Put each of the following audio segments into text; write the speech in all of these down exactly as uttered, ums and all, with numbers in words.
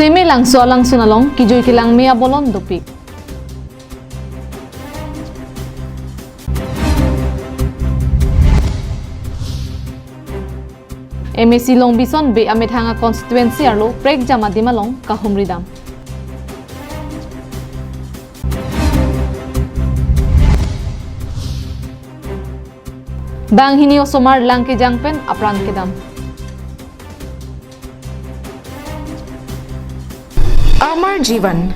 Semelangso alangsun along kejui kelang me abolon dopik. M A C Longbison Bey amethang a constituency arlo prekjam adim along kahumri dam. Banghini osomar lang kejang pen apran kedam. Amar Jeevan,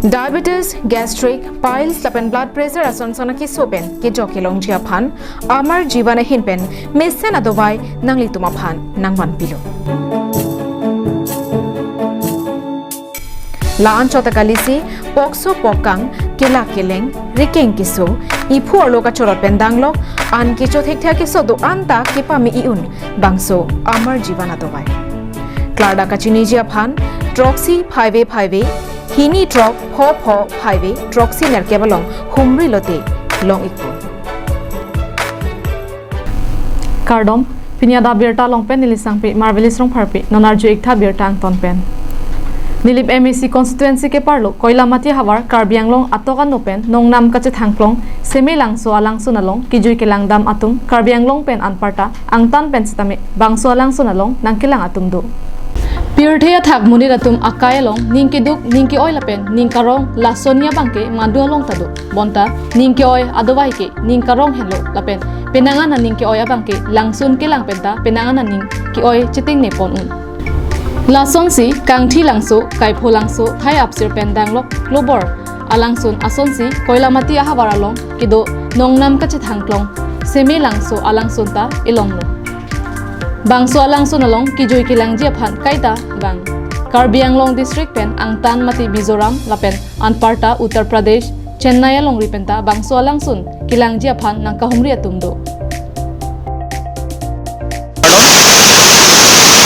diabetes, gastric, piles lapen blood pressure ason son akeso pen kejok kelongji aphan Amar Jeevan ahin pen mesen adovai nanglitum aphan nangvanpilo. La-an chot akalisi, pokso pokkang, kelak keleng, rikeng keso, iphu arlo kachorot pen danglok, an kecho thekthe akeso do-an ta kepame i-un, bangso Amar Jeevan adovai. Klardak kachiniji aphan, throksi phaive phaive, hini throk pho pho phaive, throksi nerkep along humri lote long-ikpo. Kardom, pini adap birta along pen neli sangpi Marvelous Rongpharpi, non arju-ik tha birta angton pen. Nilip M A C constituency keparlo, Koilamati havar, Karbi Anglong atok ano pen nongnam kachethangklong Semelangso alangsun along kejui kelang dam atum Karbi Anglong pen anparta angtan pen sitame bangso alangsun along nangkelang atum do. Pirthe athak monit atum akai along ning keduk, ning ke-oi lapen ning karong lasonji abang ke madu along ta do. Bonta ning ke-oi adovai ke ning karong henlo lapen penang an aning ke-oi abang ke langsun kelang penta penang an aning ke-oi chetingne pon un. Lasonsi Kangthilangso, Kaipholangso, Thai Apsir pen danglok Klobor alangsun asonsi Koilamati ahavar along kedo nongnam kachethangklong Semelangso alangsun ta elonglo. Bangso alangsun along kejui kelangji aphan kaita vang. Karbi Anglong district pen angtan mati Mizoram lapen anparta Uttar Pradesh, Chennai alongri penta bangso alangsun kelangji aphan nangkahumri atum do.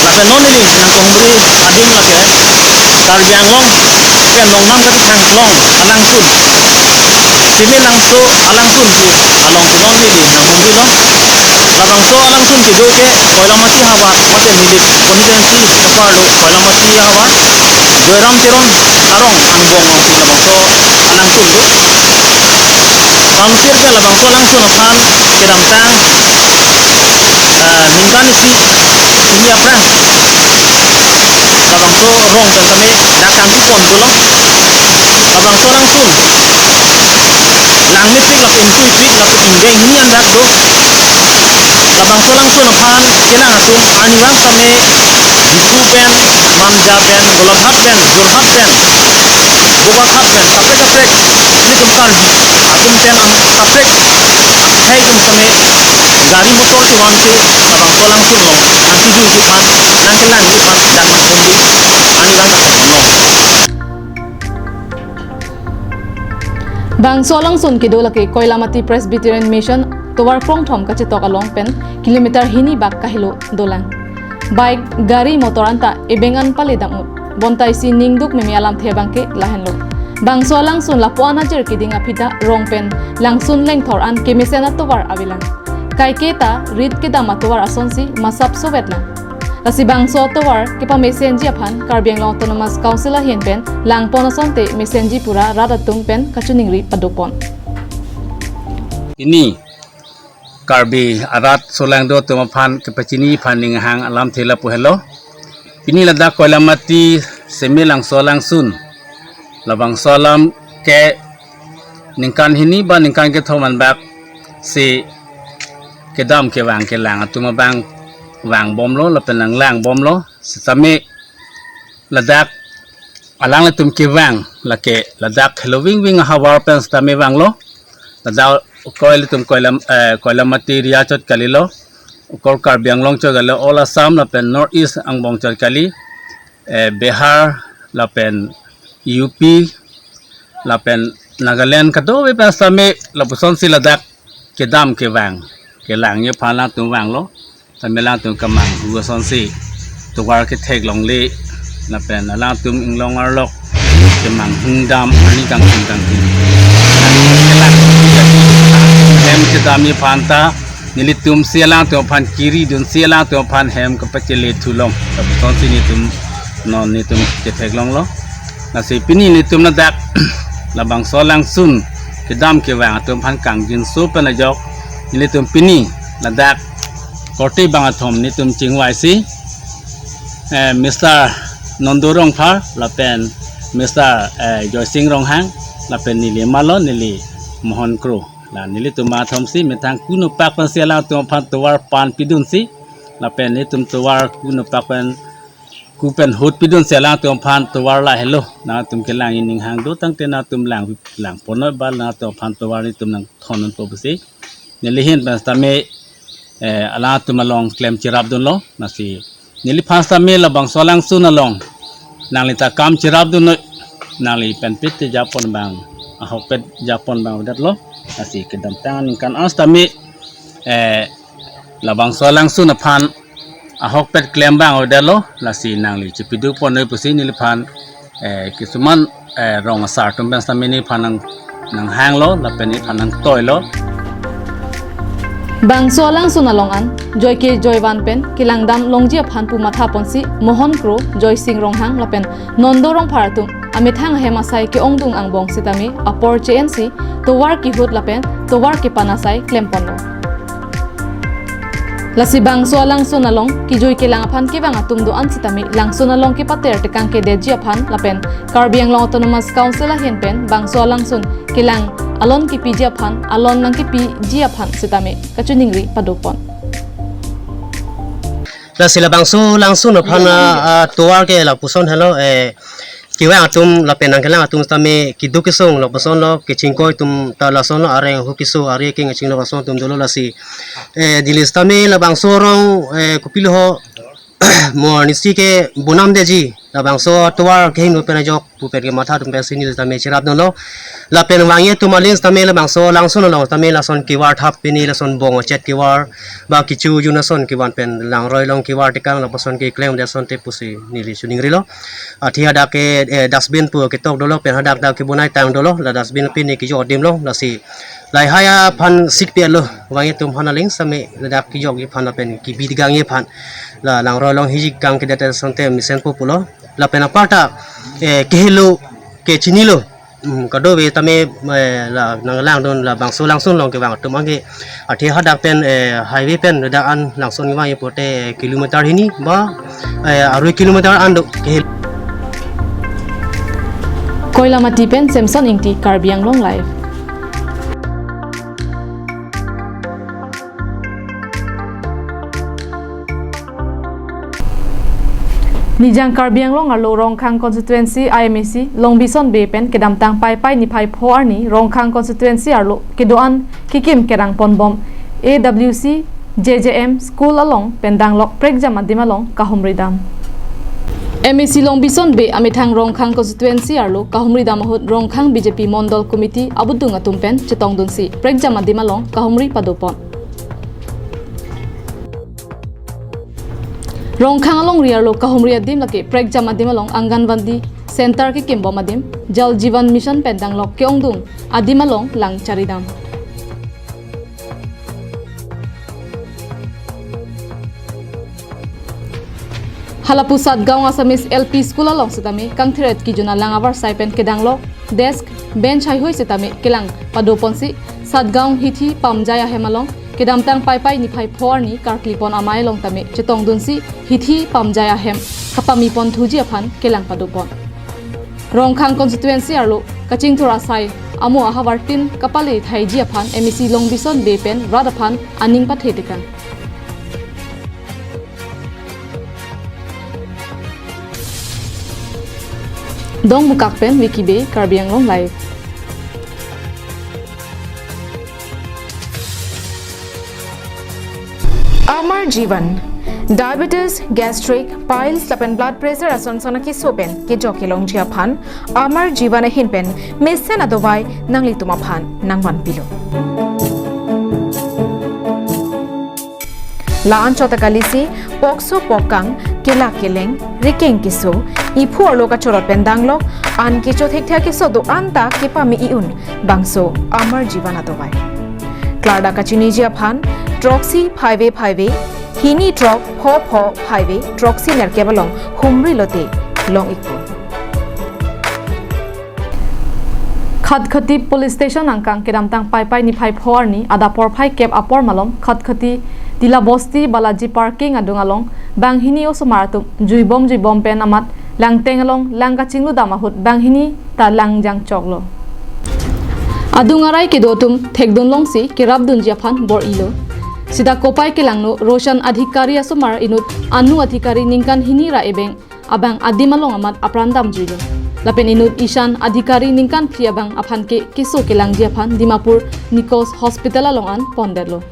Lapen non neli nangkahumri adim lake Karbi Anglong pen nongnam kachethangklong alangsun, Semelangso alangsun pu along ke non neli nanghumrilo. Labangso alangsun kedo ke Koilamati havar, mate nilip constituency keparlo Koilamati havar, Joyram Teron arong angbong alongsi labangso alangsun do. Bamsir ke labangso alangsun aphan kedamtang, eh, ningkan isi hini aphrang labangso rong pen tame dak kangthipon dolo. Labangso alangsun langmepik lapen tuipik lapen ingdeng hini an dak do. Labangso alangsun aphan kelang atum arnivang tame Diphu pen, Manja pen, Golaghat pen, Jorhat pen, Bokakhat pen, kaprek kaprek, ilitum Karbi atum pen an kaprek akhei atum tame gari motor kevang ke labangso alangsun along nangkejui aphan, nangkelangji aphan dak nangkahumri arnivang ta pen non. Bangso alangsun kedo lake Koilamati Presbyterian Mission tovar krongthom kachetok along pen kilometer hini bak kahelo dolang. Bike, gari, motor anta ebeng an pale dam-ut. Bonta isi ningduk meme alamthe abang ke lahenlo. Bangso alangsun lapu-an ajir keding aphi ta rong pen langsun lengthor an kemesen atovar avelang. Kaike ta rit kedam atovar asonsi masap sovetlang. Lasi bangso atovar kepamesenji aphan Karbi Anglong Autonomous Council ahin pen langpon asonte mesenji pura rat atum pen kachiningri padopon. Pini Karbi arat solangdo atum aphan kepachini aphan ning hang alamthe lapu helo. Pini ladak Koilamati Semelangso alangsun, labangso alam ke ningkan hini ba ningkan kethom anbak si kedam kevang kelang atum abang vangbomlo lapen nanglangbomlo. Sitame ladak alanglitum kevang lake ladak heloving ving ahavar pen sitame vanglo. Ladak ukoi ilitum Koilam, eh, Koilamati area chot kalilo. Ukor Karbi Anglong chot kalilo, all Assam lapen North East angbong chot kali. Eh, Bihar lapen U P lapen Nagaland kadokave pen sitame lapusonsi ladak kedam kevang kelangji aphan alangtum vanglo. Tame alangtum kemanghu asonsi tovar kethek longle lapen alangtum inglong arlok kemanghung dam arni kangthim kangthim. Hem kedamji aphan ta nelitum si alangtum aphan kiri dunsi alangtum aphan hem kepachele thulong. Tame asonsi nelitum Non netum chetheklonglo. Lasi pini netum ladak labangso alangsun kedam kevang atum aphan kangjinso pen ajok, netum pini ladak korte bang athom netum chingvaisi, eh, Mister Nondo Rongphar lapen Mister, eh, Joysing Ronghang lapen neli malo, neli Mohon Kro. La nelitum athomsi methang kunupak pensi alangtum aphan tovar pan pidunsi, lapen netum tovar kunupak pen ku pen hut pidunsi alangtum aphan tovar lahelo. Nangtum kelang ining hang do tangte nangtum lang, lang ponoi ba nangtum aphan tovar netum nangthondunpo pusi neli ahin pen sitame, eh, alangtum along klem cherapdunlo. Lasi neliphan sitame labangso alangsun along nangli ta kam cherapdun noi, nangli penpet te japon bang, ahokpet japon bang avedetlo. Lasi kedamtang aningkan an sitame, eh, labangso alangsun aphan ahokpet klem bang avedetlo. Lasi nangli chepiduk pon noi pusi neliphan, eh, kisuman, eh, rong asar atum pen sitame neliphan nang, nanghanglo lapen neliphan nangtoilo. Bangso alangsun along an joike joivan pen kelangdam longji aphan pu matha ponsi Mohon Kro, Joysing Ronghang lapen Nondo Rongphar atum amethang ahem asai ke-ongdung angbong sitame apor che-ensi tovar kehut lapen tovar kepan asai klemponlo. Lasi bangso alangsun along kejui kelang aphan kevang atum do-an sitame langsun along kepater tekang kedetji aphan lapen Karbi Anglong Autonomous Council ahin pen bangso alangsun kelang alon kepiji aphan, alon nangkepiji aphan sitame kachiningri padopon. Lasi labangso alangsun aphan, ah, ah, tovar ke lapuson helo, eh, kevang atum lapen nangkelang atum sitame keduk kesung lapuson lo, kechingkoi atum ta lason lo, areng hu keso, ari kengching lapuson atum dolo. Lasi, eh, neli sitame labangso arong, eh, kopilo ho, mo nisi ke bonam detji, labangso tovar kehingno pen ajok pu pen kematha atum pensi neli sitame cherapdunlo. Lapen vangji atum aling sitame labangso alangsun along sitame lason kevar thap pini, lason bong ochet kevar ba kecho jun ason kevan pen langroi along kevar tekang lapuson keklem det asonte pusi neli chiningrilo. Athe hadak ke, eh, dustbin pu ketok dolo, pen hadak dak kebonai tang dolo, la dustbin pini kejok adim lo. Lasi lahai aphan sikpetlo, vangji atum aphan aling sitame ladak kejokji aphan lapen kebi tekangji aphan, la langroi along hiji kang kedet asonte mesenpo pulo. Lapen aparta, eh, kehelo, kechinilo. Hmm, kadokave tame, eh, la nanglangdun labangso alangsun along kevang atum anke, athe hadak pen, eh, highway pen hadak an langsun kevang ipote, eh, kilometer hini ba, eh, arui kilometer an do ke. Koilamati pen Samson Ingti, Karbi Anglong Live. Nijang Karbi Anglong arlo Rongkhang constituency a MAC Longbison Bey pen kedamtang Paipai niphai pho arni Rongkhang constituency arlo kedo-an kekim kerang ponbom A W C J J M school along pen danglok prekjam adim along kahumri dam. MAC Longbison Bey amethang Rongkhang constituency arlo kahumri dam ahut Rongkhang B J P Mondol Committee abudung atum pen chetongdunsi prekjam adim along kahumri padopon. Rongkhang alongri arlo kahumri adim lake prekjam adim along Anganwadi center kekimbom adim, Jal Jeevan Mission pen danglok ke-ongdung adim along lang charidam. Halapu Satgaon Assamese L P School along sitame kangthir-et kejun alang avarsai pen kedanglok desk, bench haihui sitame kelang padoponsi Satgaon Hithi Pamjai ahem along kedamtang Paipai niphai pho arni karklipon amei along tame chetongdunsi hithi pamjai ahem kapamipon thuji aphan kelang padopon. Rongkhang constituency arlo kachingthur asai amo ahavar tin kapale thaiji aphan MAC Longbison Bey pen rat aphan aning pathe tekang. Dongmukak pen Vicky Bey, Karbi Anglong Live. Amar Jeevan, diabetes, gastric, piles lapen blood pressure ason son akeso pen kejok kelongji aphan Amar Jeevan ahin pen mesen adovai nanglitum aphan nangvanpilo. La-an chot ta kalisi, pokso pokkang, kelak keleng, rikeng keso, iphu arlo kachorot pen danglok, an kecho thekthe akeso do-an ta kepame i-un, bangso Amar Jeevan adovai. Klardak kachiniji aphan, throksi phaive phaive, hini throk pho pho phaive, throksi nerkep along humri lote long-ikpo. Khatkhati Police Station angkang kedamtang Paipai niphai pho arni adap porphai kep apor malom Khatkhati Tila Bosti Balaji Parking adung along banghini osomar atum juibom juibom pen amat langteng along lang kachingludam ahut banghini ta lang jangchoklo. Adung arai kedo atum thekdun longsi kerapdunji aphan bor-ilo. Sita kopai kelangno Roshan Adhikari asomar inut Anu Adhikari ningkan hini ra ebeng abang adim along amat apran damjuilo. Lapen inut Ishan Adhikari ningkan phli abang aphan ke keso kelangji aphan Dimapur Nikos Hospital along an pondetlo.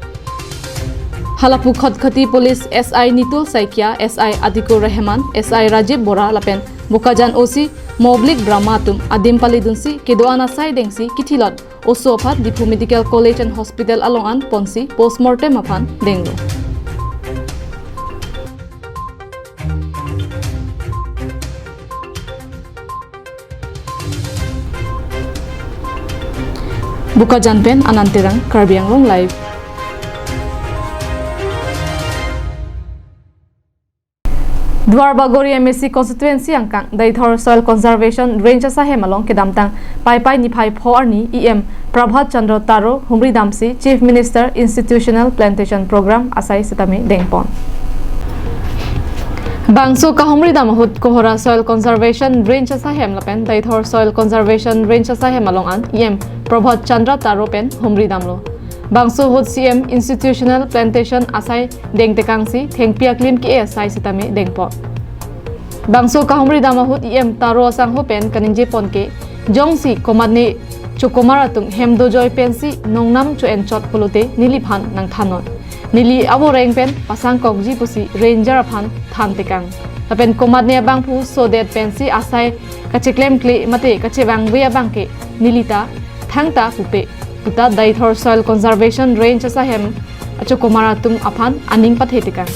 Halapu Khatkhati Police S I Nitul Saikia, S I Atikur Rahman, S I Rajib Bora lapen Bokajan O C Moblik Brahma atum adim palidunsi kedo-an asai dengsi kithilot oso aphan Diphu Medical College and Hospital along an ponsi postmortem aphan denglo. Bokajan pen Anand Terang, Karbi Anglong Live. Duar Bagori M A C constituency angkang Deithor Soil Conservation Range asahem along kedamtang Paipai niphai pho arni E M Prabhat Chandra Taro humridamsi Chief Minister Institutional Plantation Program asai sitame dengpon. Bangso kahumridam ahut Kohora Soil Conservation Range asahem lapen Deithor Soil Conservation Range asahem along an E M Prabhat Chandra Taro pen humridamlo. Bangso ahut C M Institutional Plantation asai dengtekangsi thengpi aklim ke-e asai sitame dengpon. Bangso kahumridam ahut E M Taro asangho pen kaningjepon ke jongsi komatne chokomar atum hem dojoi pensi nongnam cho-enchot pulote neliphan nangthannon. Neli avoreng pen pasangkokji pusi ranger aphan thantekang. Lapen komatne abangphu sodet pensi asai kacheklemkle mate kachevangve abang ke nelita thangta pupe puta Deithor Soil Conservation Range asahem achokomar atum aphan aning pathetekang.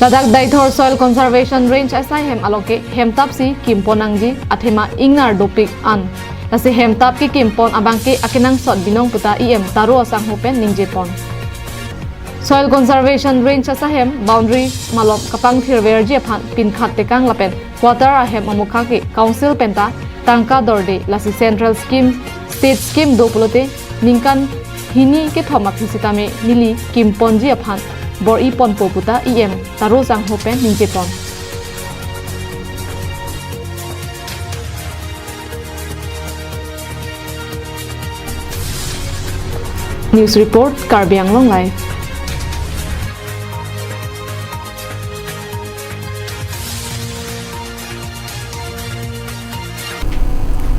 Ladak Deithor Soil Conservation Range asahem along ke hemtapsi kimpon nangji athema ingnar dopik an. Lasi hemtap kekimpon abang ke akenangsot binong puta E M Taro asangho pen ningjepon. Soil Conservation Range asahem boundary malom kapangthirverji aphan pinkhattekang lapen quarter ahem amokha ke council penta tangka dorde lasi central scheme, state scheme do pulote ningkan hini kethom aphi sitame neli kimponji aphan bor-iponpo puta E M Taro asangho pen ningjepon. News report, Karbi Anglong Live.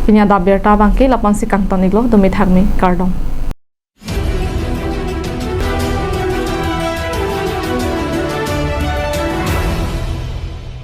Pini adap abirta abang ke lapu-ansi kangton-iklo, dumi thakmi, kardom.